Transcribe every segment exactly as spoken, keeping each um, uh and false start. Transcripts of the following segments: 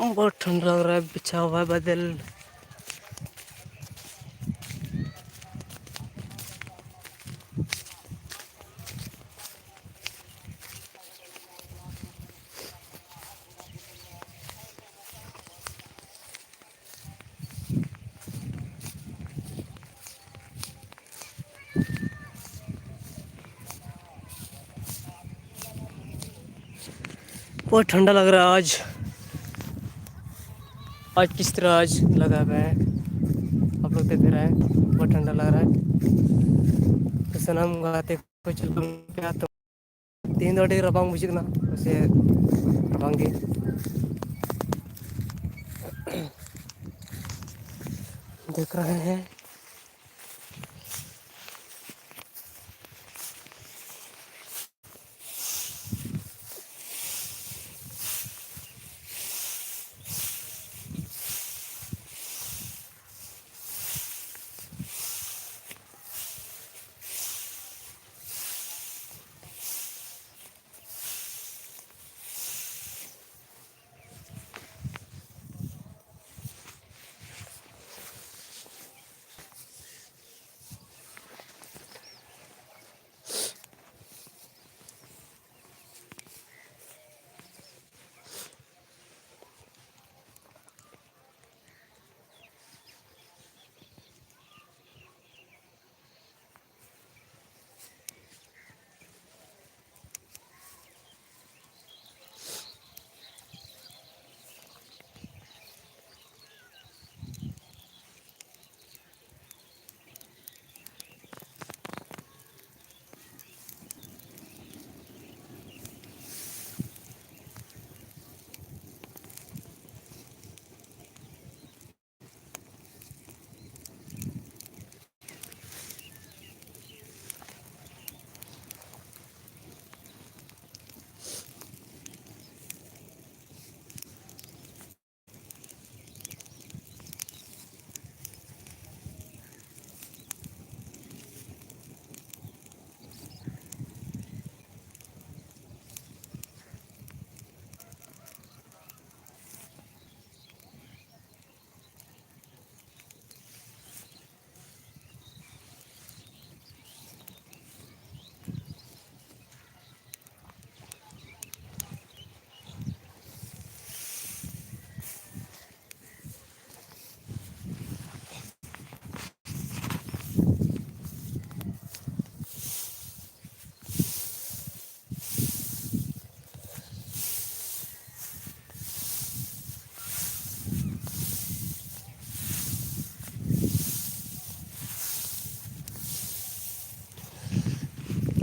बहुत ठंडा लग रहा है, बिछा हुआ है बादल। बहुत ठंडा लग रहा है आज। आज किस तरह आज लगा हुआ है, आप लोग देख रहे हैं, बहुत ठंडा लग रहा है। तो सनम गाते कुछ लोग क्या तो ᱛᱮᱦᱮᱧ ᱫᱚ ᱟᱹᱰᱤ ᱨᱟᱵᱟᱝ ᱵᱩᱡᱷᱟᱹᱜ ᱠᱟᱱᱟ, ᱥᱮ ᱨᱟᱵᱟᱝ ᱜᱮ ᱫᱮᱠᱷ ᱨᱟᱦᱟ ᱦᱮᱸ᱾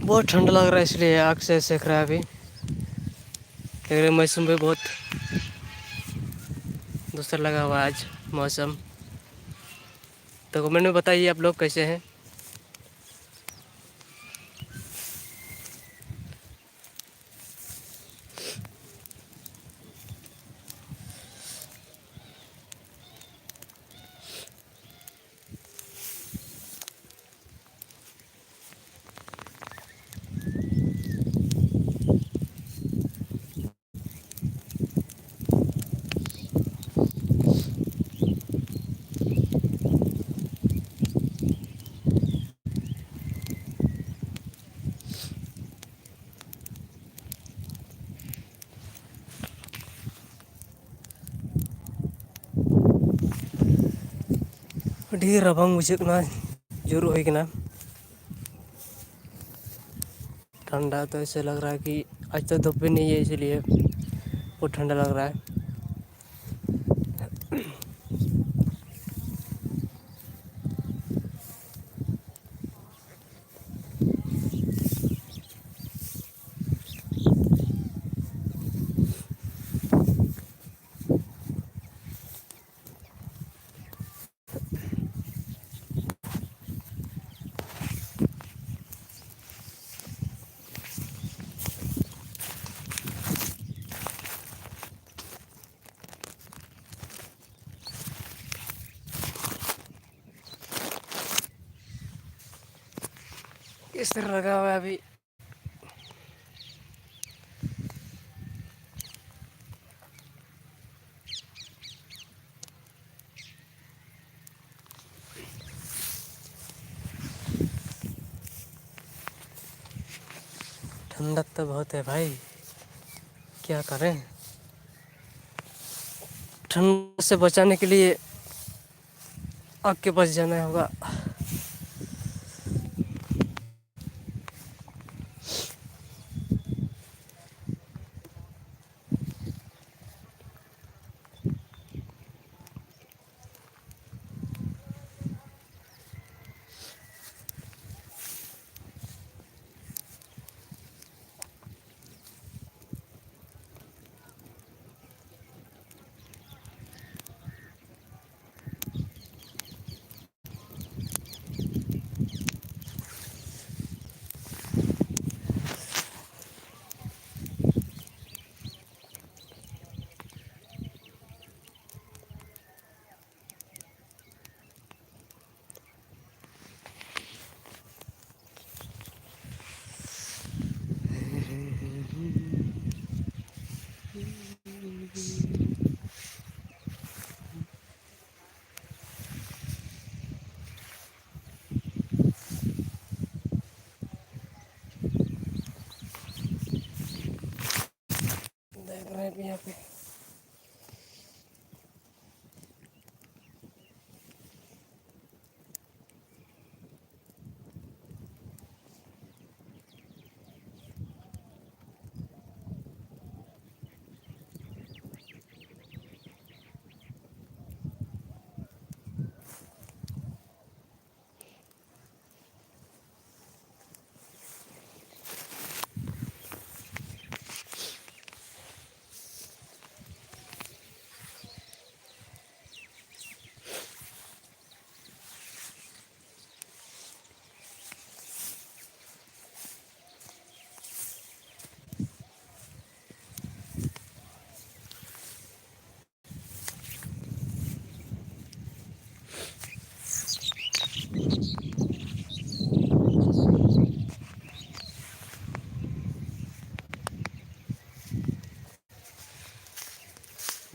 बहुत ठंड लग रहा है, इसलिए आग से सेक रहा है अभी। क्योंकि मौसम भी बहुत दूसरा लगा हुआ है आज मौसम। तो कमेंट में बताइए आप लोग कैसे हैं। ᱟᱹᱰᱤ ᱨᱟᱵᱟᱝ ᱵᱩᱡᱷᱟᱹᱜ ᱠᱟᱱᱟ, ᱡᱩᱨᱩᱜ ᱦᱩᱭ ᱠᱟᱱᱟ᱾ ठंडा तो ऐसे लग रहा है कि आज तो धूप भी नहीं है, इसीलिए बहुत ठंडा लग रहा है। किस तरह लगा हुआ है अभी। ठंडक तो बहुत है भाई, क्या करें। ठंड से बचाने के लिए आग के पास जाना होगा।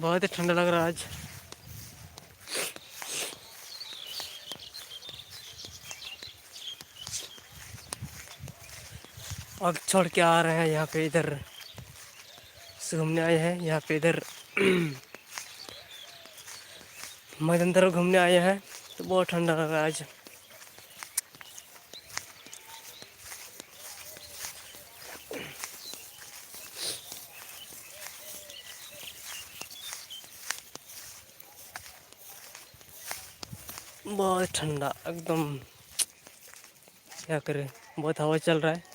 बहुत ही ठंडा लग रहा है आज। अब छोड़ के आ रहे हैं यहाँ पे, इधर से घूमने आए हैं। यहाँ पे इधर मैदान तरफ घूमने आए हैं, तो बहुत ठंडा लग रहा है आज। बहुत ठंडा एकदम, क्या करें, बहुत हवा चल रहा है।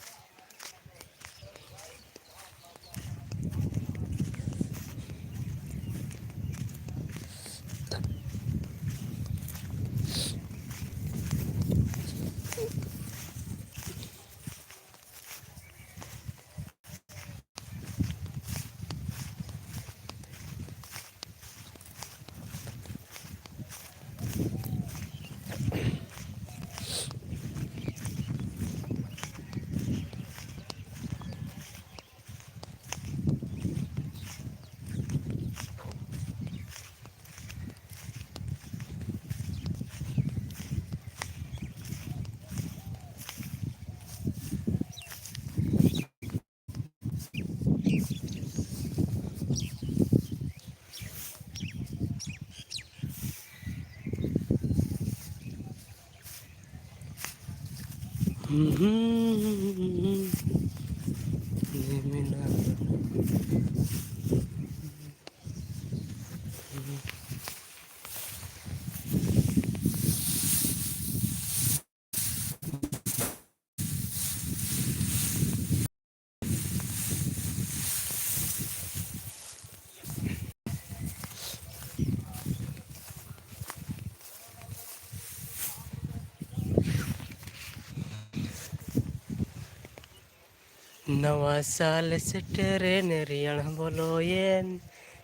ᱱᱟᱣᱟ ᱥᱟᱞ ᱥᱮᱴᱮᱨᱮᱱ, ᱨᱮᱭᱟᱲ ᱦᱚᱸ ᱵᱚᱞᱚᱭᱮᱱ,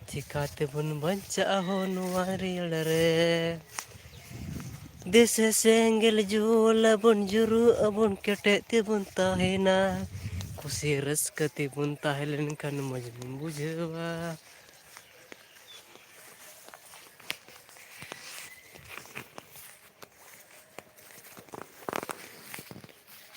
ᱪᱤᱠᱟ ᱛᱮᱵᱚᱱ ᱵᱟᱧᱪᱟᱜᱼᱟ ᱦᱳ ᱱᱚᱣᱟ ᱨᱮᱭᱟᱲ ᱨᱮ? ᱫᱮᱥ ᱥᱮᱸᱜᱮᱞ ᱡᱩᱞ ᱟᱵᱚᱱ, ᱡᱩᱨᱩᱜ ᱟᱵᱚᱱ, ᱠᱮᱴᱮᱡ ᱛᱮᱵᱚᱱ ᱛᱟᱦᱮᱱᱟ᱾ ᱠᱩᱥᱤ ᱨᱟᱹᱥᱠᱟᱹ ᱛᱮᱵᱚᱱ ᱛᱟᱦᱮᱸ ᱞᱮᱱᱠᱷᱟᱱ ᱢᱚᱡᱽ ᱵᱚᱱ ᱵᱩᱡᱷᱟᱹᱣᱟ᱾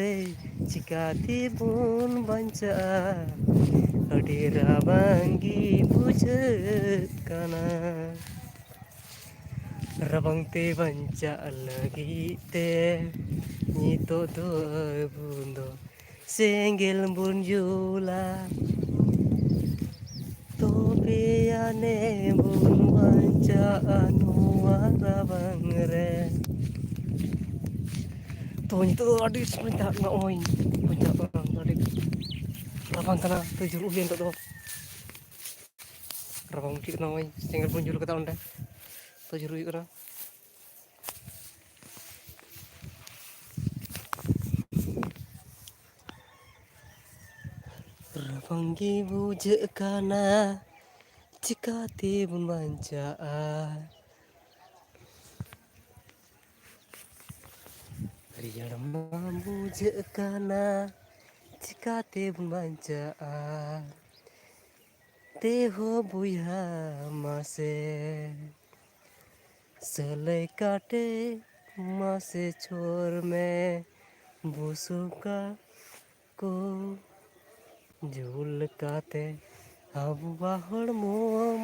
ᱨᱮ ᱪᱤᱠᱟ ᱛᱮᱵᱚᱱ ᱵᱟᱧᱪᱟᱜᱼᱟ? ᱟᱹᱰᱤ ᱨᱟᱵᱟᱝ ᱜᱮ ᱵᱩᱡᱷᱟᱹᱜ ᱠᱟᱱᱟ᱾ ᱨᱟᱵᱟᱝ ᱛᱮ ᱵᱟᱧᱪᱟᱜ ᱞᱟᱹᱜᱤᱫ ᱛᱮ ᱱᱤᱛᱚᱜ ᱫᱚ ᱟᱵᱚ ᱫᱚ ᱥᱮᱸᱜᱮᱞ ᱵᱚᱱ ᱡᱩᱞᱟ᱾ ᱛᱚᱵᱮ ᱟᱱᱮ ᱵᱚᱱ ᱵᱟᱧᱪᱟᱜᱼᱟ ᱱᱚᱣᱟ ᱨᱟᱵᱟᱝ ᱨᱮ᱾ ᱛᱚ, ᱱᱤᱛᱚᱜ ᱫᱚ ᱟᱹᱰᱤ ᱥᱚᱢᱚᱭ ᱫᱟᱜ, ᱱᱚᱜᱼᱚᱭ ᱵᱚᱱ ᱪᱟᱞᱟᱜ ᱠᱟᱱᱟ, ᱟᱹᱰᱤ ᱨᱟᱵᱟᱝ ᱠᱟᱱᱟ, ᱛᱚ ᱡᱩᱨᱩᱜ ᱜᱮᱭᱟ ᱱᱤᱛᱚᱜ ᱫᱚ᱾ ᱨᱟᱵᱟᱝ ᱵᱩᱡᱷᱟᱹᱜ ᱠᱟᱱᱟ, ᱱᱚᱜᱼᱚᱭ ᱥᱮᱸᱜᱮᱞ ᱵᱚᱱ ᱡᱩᱞ ᱠᱟᱫᱟ ᱚᱸᱰᱮ, ᱛᱚ ᱡᱩᱨᱩᱜ ᱦᱩᱭᱩᱜ ᱠᱟᱱᱟ᱾ ᱨᱟᱵᱟᱝ ᱜᱮ ᱵᱩᱡᱷᱟᱹᱜ ᱠᱟᱱᱟ, ᱪᱤᱠᱟ ᱛᱮᱵᱚᱱ ᱵᱟᱧᱪᱟᱜᱼᱟ? ᱨᱮᱭᱟᱲ ᱢᱟ ᱵᱩᱡᱷᱟᱹᱜ ᱠᱟᱱᱟ, ᱪᱤᱠᱟ ᱛᱮᱵᱚᱱ ᱵᱟᱧᱪᱟᱜᱼᱟ? ᱛᱮᱦᱚᱸ ᱵᱚᱭᱦᱟ ᱢᱟᱥᱮ ᱥᱟᱹᱞᱟᱹᱭ ᱠᱟᱴᱮ ᱢᱟᱥᱮ ᱪᱷᱚᱨ ᱢᱮ, ᱵᱩᱥᱩᱵ ᱠᱟ ᱠᱚ ᱡᱩᱞ ᱠᱟᱛᱮ ᱟᱵᱚᱣᱟᱜ ᱦᱚᱲᱢᱚ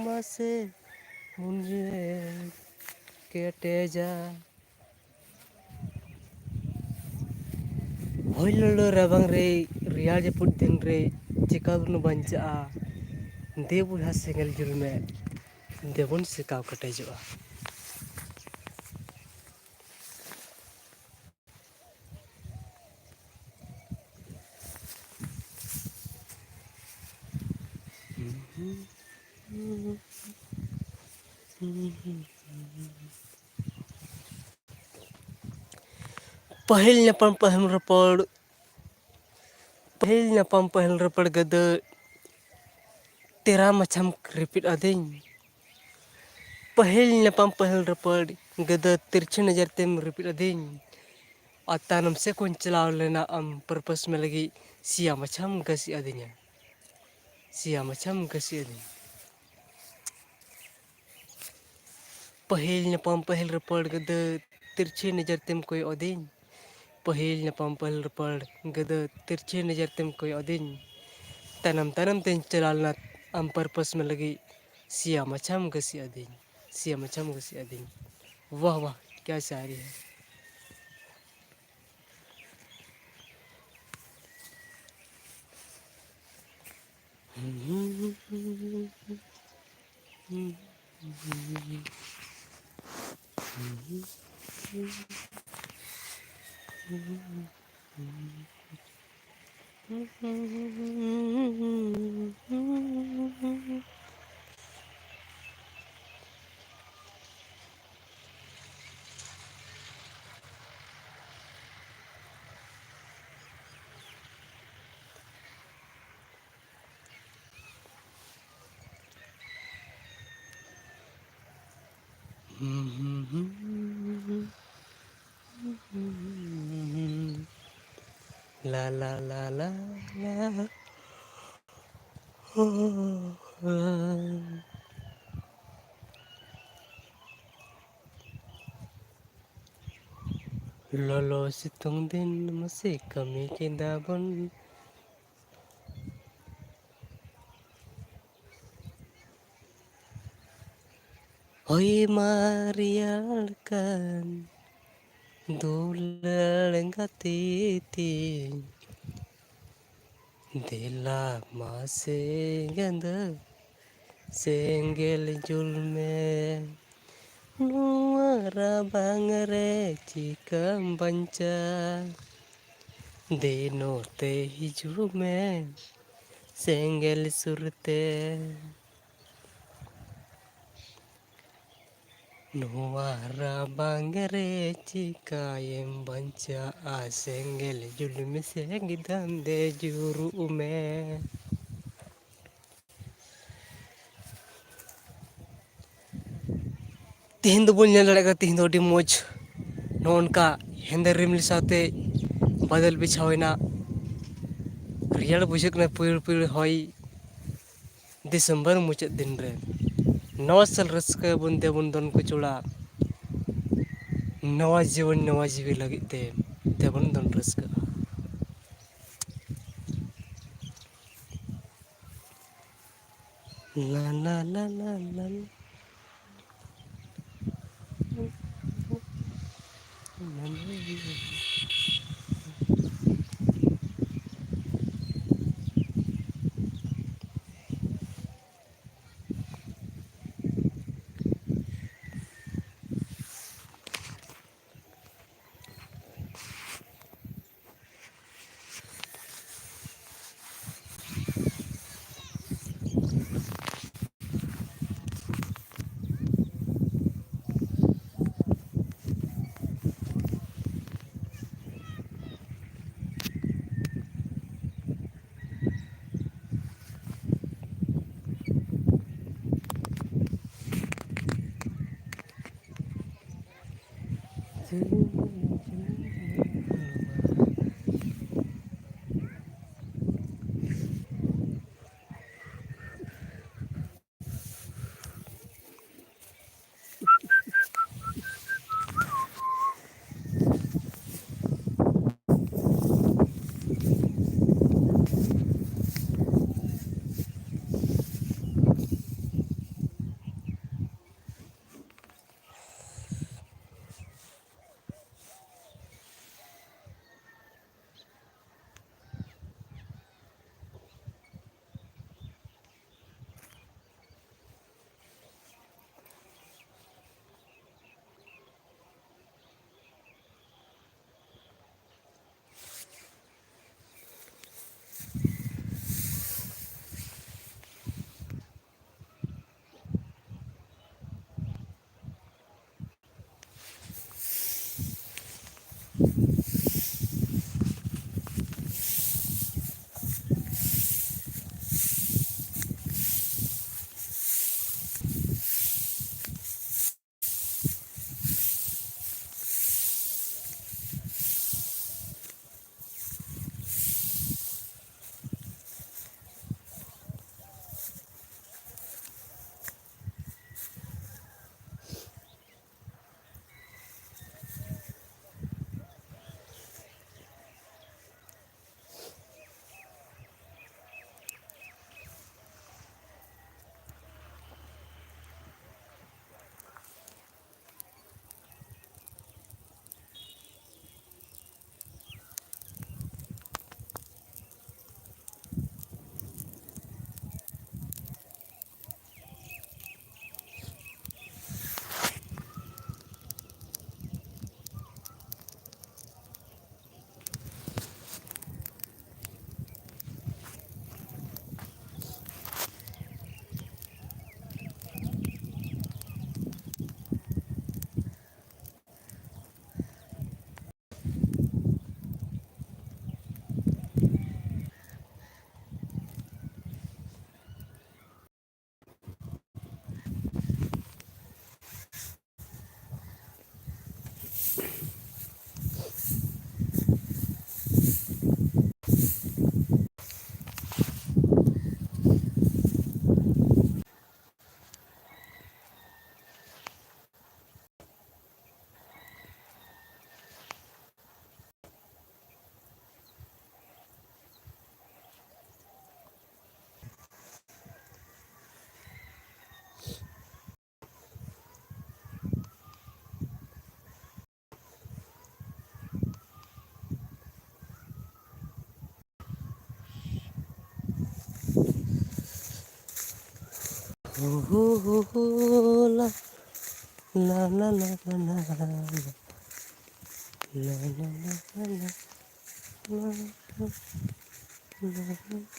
ᱢᱟᱥᱮ ᱵᱚᱱ ᱠᱮᱴᱮᱡᱟ᱾ ᱦᱚᱭ ᱞᱚᱞᱚ ᱨᱟᱵᱟᱝ ᱨᱮ, ᱨᱮᱭᱟᱲ ᱡᱟᱹᱯᱩᱫ ᱫᱤᱱ ᱨᱮ ᱪᱮᱠᱟ ᱵᱚᱱ ᱵᱟᱧᱪᱟᱜᱼᱟ? ᱫᱮ ᱵᱚᱭᱦᱟ ᱥᱮᱸᱜᱮᱞ ᱡᱩᱞ ᱢᱮ, ᱫᱮᱵᱚᱱ ᱥᱮᱠᱟᱣ ᱠᱮᱴᱮᱡᱚᱜᱼᱟ᱾ ᱯᱟᱹᱦᱤᱞ ᱧᱟᱯᱟᱢ ᱯᱟᱹᱦᱤᱞ ᱨᱚᱯᱚᱲ, ᱯᱟᱹᱦᱤᱞ ᱧᱟᱯᱟᱢ ᱯᱟᱹᱦᱤᱞ ᱨᱚᱯᱚᱲ ᱜᱟᱹᱫᱟᱹ ᱴᱮᱨᱟ ᱢᱟᱪᱷᱟᱢ ᱨᱤᱯᱤᱴ ᱟᱹᱫᱤᱧ᱾ ᱯᱟᱹᱦᱤᱞ ᱧᱟᱯᱟᱢ ᱯᱟᱹᱦᱤᱞ ᱨᱚᱯᱚᱲ ᱜᱟᱹᱫᱟᱹ ᱛᱤᱨᱪᱷᱟᱹ ᱱᱚᱡᱚᱨ ᱛᱮᱢ ᱨᱤᱯᱤᱫ ᱟᱹᱫᱤᱧ᱾ ᱟᱨ ᱛᱟᱭᱱᱚᱢ ᱥᱮᱫ ᱠᱷᱚᱱ ᱪᱟᱞᱟᱣ ᱞᱮᱱᱟ ᱟᱢ ᱯᱟᱨᱯᱟᱥ ᱢᱮ ᱞᱟᱹᱜᱤᱫ, ᱥᱮᱭᱟ ᱢᱟᱪᱷᱟᱢ ᱜᱟᱹᱥᱤ ᱟᱹᱫᱤᱧᱟ᱾ ᱥᱮᱭᱟ ᱢᱟᱪᱷᱟᱢ ᱜᱟᱹᱥᱤ ᱟᱹᱫᱤᱧᱟ᱾ ᱯᱟᱹᱦᱤᱞ ᱧᱟᱯᱟᱢ ᱯᱟᱹᱦᱤᱞ ᱨᱚᱯᱚᱲ ᱜᱟᱹᱫᱟᱹ ᱛᱤᱨᱪᱷᱟᱹ ᱱᱚᱡᱚᱨ ᱛᱮᱢ ᱠᱚᱭᱚᱜ ᱟᱹᱫᱤᱧ᱾ ᱯᱟᱹᱦᱤᱞ ᱧᱟᱯᱟᱢ ᱯᱟᱹᱦᱤᱞ ᱨᱚᱯᱚᱲ ᱜᱟᱹᱫᱟᱹ ᱛᱤᱨᱪᱷᱟᱹ ᱱᱚᱡᱚᱨ ᱛᱮᱢ ᱠᱚᱭᱚᱜ ᱟᱹᱫᱤᱧ᱾ ᱛᱟᱭᱱᱚᱢ ᱛᱟᱭᱱᱚᱢ ᱛᱮᱧ ᱪᱟᱞᱟᱣ ᱞᱮᱱᱟ ᱟᱢ ᱯᱟᱨᱯᱟᱥ ᱢᱮ ᱞᱟᱹᱜᱤᱫ, ᱥᱮᱭᱟ ᱢᱟᱪᱷᱟᱢ ᱜᱟᱹᱥᱤ ᱟᱹᱫᱤᱧ᱾ ᱥᱮᱭᱟ ᱢᱟᱪᱷᱟᱢ ᱜᱟᱹᱥᱤ ᱟᱹᱫᱤᱧ᱾ ᱣᱟᱦ ᱣᱟᱦ, ᱠᱭᱟ ᱥᱟᱭᱨᱤ ᱦᱟᱭ᱾ ᱞᱟ ᱞᱟ ᱞᱟ ᱞᱟ ᱞᱟ᱾ ᱞᱚᱞᱚ ᱥᱤᱛᱩᱝ ᱫᱤᱱ ᱢᱟᱥᱮ ᱠᱟᱹᱢᱤ ᱠᱮᱫᱟ ᱵᱚᱱ᱾ ᱦᱚᱭ ᱢᱟ ᱨᱮᱭᱟᱲ ᱠᱟᱱ ᱫᱩᱞᱟᱹᱲ ᱜᱟᱛᱮ ᱛᱤᱧ, ᱫᱮᱞᱟ ᱢᱟᱥᱮ ᱜᱟᱹᱫᱟᱹ ᱥᱮᱸᱜᱮᱞ ᱡᱩᱞ ᱢᱮ᱾ ᱱᱚᱣᱟ ᱨᱟᱵᱟᱝ ᱨᱮ ᱪᱤᱠᱟᱹᱢ ᱵᱟᱧᱪᱟᱣ? ᱫᱮ ᱱᱚᱛᱮ ᱦᱤᱡᱩᱜ ᱢᱮ ᱥᱮᱸᱜᱮᱞ ᱥᱩᱨ ᱛᱮ᱾ ᱱᱚᱣᱟ ᱨᱟᱵᱟᱝ ᱨᱮ ᱪᱤᱠᱟᱹᱭᱮᱢ ᱵᱟᱧᱪᱟᱜᱼᱟ? ᱥᱮᱸᱜᱮᱞ ᱡᱩᱞ ᱢᱮᱥᱮ ᱜᱤᱫᱟᱹᱢ ᱫᱮ ᱡᱩᱨᱩᱜ ᱢᱮ᱾ ᱛᱮᱦᱮᱧ ᱫᱚᱵᱚᱱ ᱧᱮᱞ ᱫᱟᱲᱮᱭᱟᱜ ᱠᱟᱱᱟ, ᱛᱮᱦᱮᱧ ᱫᱚ ᱟᱹᱰᱤ ᱢᱚᱡᱽ ᱱᱚᱜᱼᱚ ᱱᱚᱝᱠᱟ ᱦᱮᱸᱫᱮ ᱨᱤᱢᱤᱞ ᱥᱟᱶᱛᱮ ᱵᱟᱫᱚᱞ ᱵᱤᱪᱷᱟᱣ ᱮᱱᱟ᱾ ᱨᱮᱭᱟᱲ ᱵᱩᱡᱷᱟᱹᱜ ᱠᱟᱱᱟ, ᱯᱩᱭᱩᱲ ᱯᱩᱭᱩᱲ ᱦᱚᱭ᱾ ᱰᱤᱥᱮᱢᱵᱚᱨ ᱢᱩᱪᱟᱹᱫ ᱫᱤᱱ ᱨᱮ ᱱᱟᱣᱟ ᱥᱟᱞ ᱨᱟᱹᱥᱠᱟᱹᱭᱟᱵᱚᱱ, ᱫᱮᱵᱚᱱ ᱫᱚᱱ ᱠᱚ ᱪᱚᱲᱟ᱾ ᱱᱟᱣᱟ ᱡᱤᱭᱚᱱ, ᱱᱟᱣᱟ ᱡᱤᱣᱤ ᱞᱟᱹᱜᱤᱫ ᱛᱮ ᱫᱮᱵᱚᱱ ᱫᱚᱱ ᱨᱟᱹᱥᱠᱟᱹᱜᱼᱟ᱾ ᱞᱟ, ᱞᱟ, ᱞᱟ, ᱞᱟ, ᱞᱟ, ᱞᱟ᱾ ᱦᱩ ᱦᱩ ᱦᱩ ᱦᱩ ᱞᱟ, ᱞᱟ ᱞᱟ ᱞᱟ ᱞᱟ ᱞᱟ ᱞᱟ ᱞᱟ ᱞᱟ ᱞᱟ ᱞᱟ ᱞᱟ ᱞᱟ ᱞᱟ ᱞᱟ᱾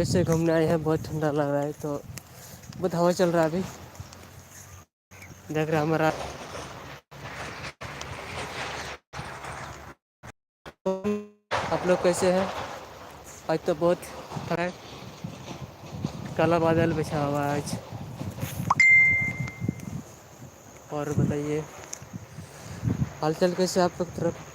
ऐसे घूमने आए हैं, बहुत ठंडा लग रहा है, तो बहुत हवा चल रहा है अभी। देख रहे हैं हमारा, आप लोग कैसे हैं? आज तो बहुत ठंडा है, काला बादल बिछा हुआ है आज। और बताइए, हालचाल कैसे आप लोग तरफ?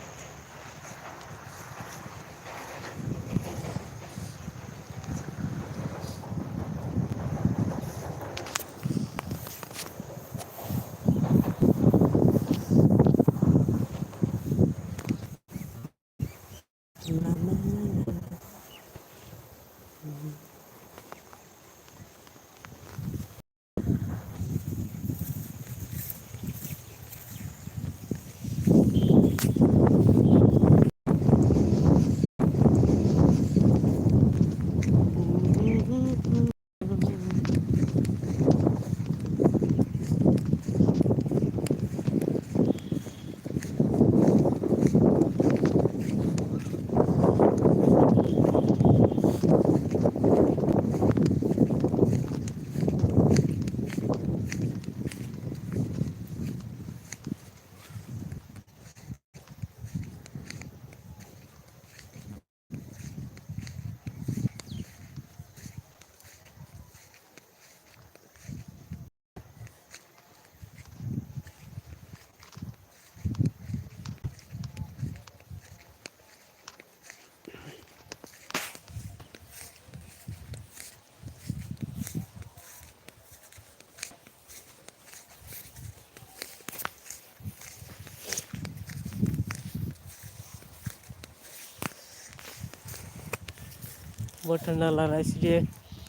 बहुत ठंडा लग रहा है, इसलिए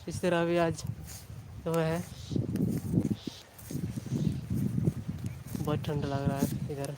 इस तरह भी आज जो है, बहुत ठंडा लग रहा है इधर।